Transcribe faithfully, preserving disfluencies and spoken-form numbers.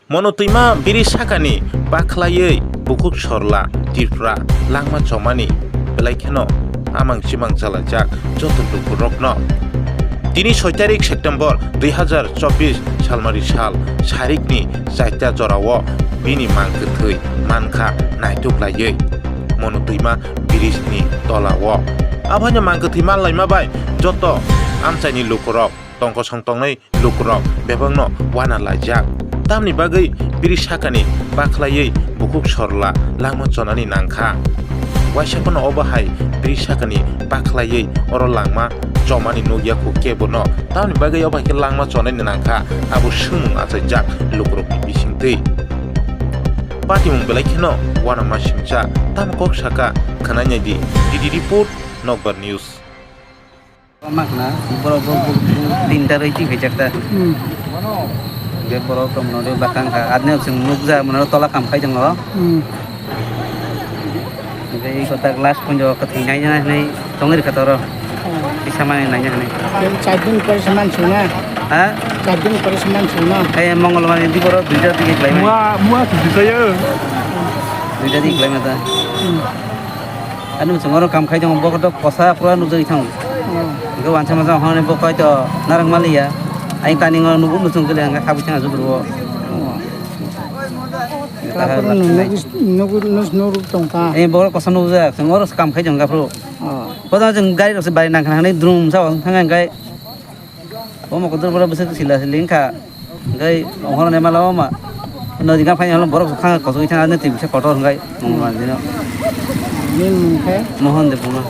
Mono twima biri sakani bakhlaiwi bukhuk sorla Tripura langma chomani belai kheno amang chimang chalaijak joto lukurokno. Tini soi tarik September dui hazar chobbish salmari sal sarikni chaita jorao bini mang kwthwi mankha naituk laiwi mono twima bridge ni tolao. Aphano mang kwthwi manlaima bai joto amchaini lukurok tongkosong tongnai lukurok bebakno wana laijak. Tamni bagwi biri sakani bakhlaiwi bukhuk sorla langma chonani nangkha. Waisa phano obo hai biri sakani bakhlaiwi oro langma chomani nukya khu kebono. Tamni bagwi obo hai khe langma chonani nangkha abo swngmung achaijak lukurokni bisingtwi. Patimung belai kheno wana ma singcha tamo kok saka khwnai naidi. D D report, Nokbar News. Makna, borok bo, bo, bo tinta roi ti khaijak ta. Hmm. Be borok tong no de bakang kha, adne sing nukja, mano tola kam khai jang o. Hmm. Be iko tak last punjo ka thing nai nai nai tongri kha toro. Hmm. Bisa mani nai nai. Be char din pore se man suna. Ha? Char din pore se man suna. Kaya Mongolbar ni di borok duita dige klai mani. Mua, mua tu bisa ya. Duita dige klai mata. Hmm. Ani muchung oro kam khai tongo, bo kotor kosa pura nukjagwi thango. Oh. Hwnkhe wansa masa hwnwi bo koi to narwk maliya. Ai tani ngo nubu muchung kele hwnkhe habwi thang asuk rwo. Oh. Tahar Takhoro baksa nai. Nugu, nugu, nus-, nuruk tongkha. Eh, bo kosa nukjak, chwng oro kam khai tongo aphuru. Oh. Bo to chwng gari rok se bai nang khna hwnwi drum sa thang hwnkhe. Omo kotor borok bwswk sila sili wngkha. Hwnkhe horo ne mala oma. Nodi ga phai holo borok khang kosoi thang ani twi bisa kotor hwnkhe. Mungma dino. Nini mung khe? Mohon Debbarma.